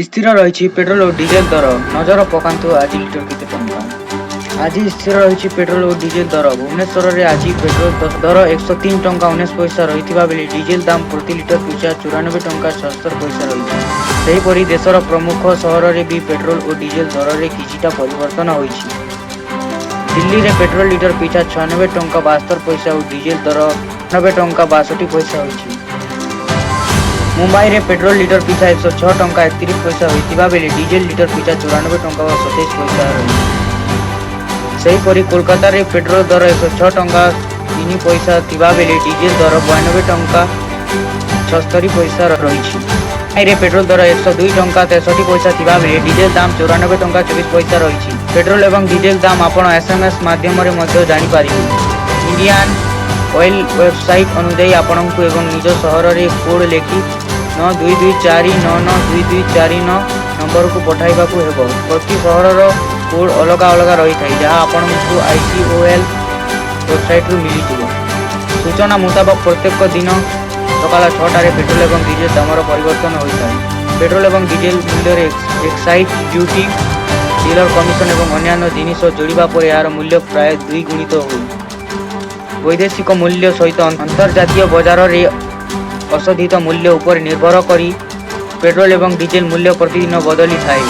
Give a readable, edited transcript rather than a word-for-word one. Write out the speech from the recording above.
ସ୍ଥିର ରହିଛି ପେଟ୍ରୋଲ ଓ ଡିଜେଲ ଦର, ନଜର ପକାନ୍ତୁ ଆଜି ଲିଟର କେତେ ଟଙ୍କା। ଆଜି ସ୍ଥିର ରହିଛି ପେଟ୍ରୋଲ ଓ ଡିଜେଲ ଦର। ଭୁବନେଶ୍ୱରରେ ଆଜି ପେଟ୍ରୋଲ ଦର 103 ଟଙ୍କା 19 ପଇସା ରହିଥିବା ବେଳେ ଡିଜେଲ ଦାମ ପ୍ରତି ଲିଟର ପିଛା 94 ଟଙ୍କା 76 ପଇସା ରହିଛି। ସେହିପରି ଦେଶର ପ୍ରମୁଖ ସହରରେ ବି ପେଟ୍ରୋଲ ଓ ଡିଜେଲ ଦରରେ କିଛିଟା ପରିବର୍ତ୍ତନ ହୋଇଛି। ଦିଲ୍ଲୀରେ ପେଟ୍ରୋଲ ଲିଟର ପିଛା 96 ଟଙ୍କା 72 ପଇସା ଓ ଡିଜେଲ ଦର 90 ଟଙ୍କା 62 ପଇସା ହୋଇଛି। ମୁମ୍ବାଇରେ ପେଟ୍ରୋଲ ଲିଟର ପିଛା 106 ଟଙ୍କା 31 ପଇସା ହୋଇଥିବା ବେଳେ ଡିଜେଲ ଲିଟର ପିଛା 94 ଟଙ୍କା 27 ପଇସା ରହିଛି। ସେହିପରି କୋଲକାତାରେ ପେଟ୍ରୋଲ ଦର 106 ଟଙ୍କା 3 ପଇସା ଥିବାବେଳେ ଡିଜେଲ ଦର 92 ଟଙ୍କା 76 ପଇସା ରହିଛି। ଚେନ୍ନାଇରେ ପେଟ୍ରୋଲ ଦର 102 ଟଙ୍କା 63 ପଇସା ଥିବାବେଳେ ଡିଜେଲ ଦାମ 94 ଟଙ୍କା 24 ପଇସା ରହିଛି। ପେଟ୍ରୋଲ ଏବଂ ଡିଜେଲ ଦାମ ଆପଣ ଏସ୍ଏମ୍ଏସ୍ ମାଧ୍ୟମରେ ମଧ୍ୟ ଜାଣିପାରିବେ। ଇଣ୍ଡିଆନ୍ ଅଏଲ ୱେବସାଇଟ୍ ଅନୁଯାୟୀ ଆପଣଙ୍କୁ ଏବଂ ନିଜ ସହରରେ କୋଡ୍ ଲେଖି 9224992249 ନମ୍ବରକୁ ପଠାଇବାକୁ ହେବ। ପ୍ରତି ସହରର କୋଡ୍ ଅଲଗା ଅଲଗା ରହିଥାଏ, ଯାହା ଆପଣଙ୍କୁ ଆଇସିଓଏଲ୍ ୱେବସାଇଟ୍ରୁ ମିଳିଯିବ। ସୂଚନା ମୁତାବକ, ପ୍ରତ୍ୟେକ ଦିନ ସକାଳ 6ଟାରେ ପେଟ୍ରୋଲ ଏବଂ ଡିଜେଲ ଦାମର ପରିବର୍ତ୍ତନ ହୋଇଥାଏ। ପେଟ୍ରୋଲ ଏବଂ ଡିଜେଲ ମୂଲ୍ୟରେ ଏକ୍ସାଇଜ୍ ଡ୍ୟୁଟି, ଡିଲର କମିଶନ ଏବଂ ଅନ୍ୟାନ୍ୟ ଜିନିଷ ଯୋଡ଼ିବା ପରେ ଏହାର ମୂଲ୍ୟ ପ୍ରାୟ ଦ୍ୱିଗୁଣିତ ହୁଏ। ବୈଦେଶିକ ମୂଲ୍ୟ ସହିତ ଅନ୍ତର୍ଜାତୀୟ ବଜାରରେ ଅଶୋଧିତ ମୂଲ୍ୟ ଉପରେ ନିର୍ଭର କରି ପେଟ୍ରୋଲ ଏବଂ ଡିଜେଲ ମୂଲ୍ୟ ପ୍ରତିଦିନ ବଦଳିଥାଏ।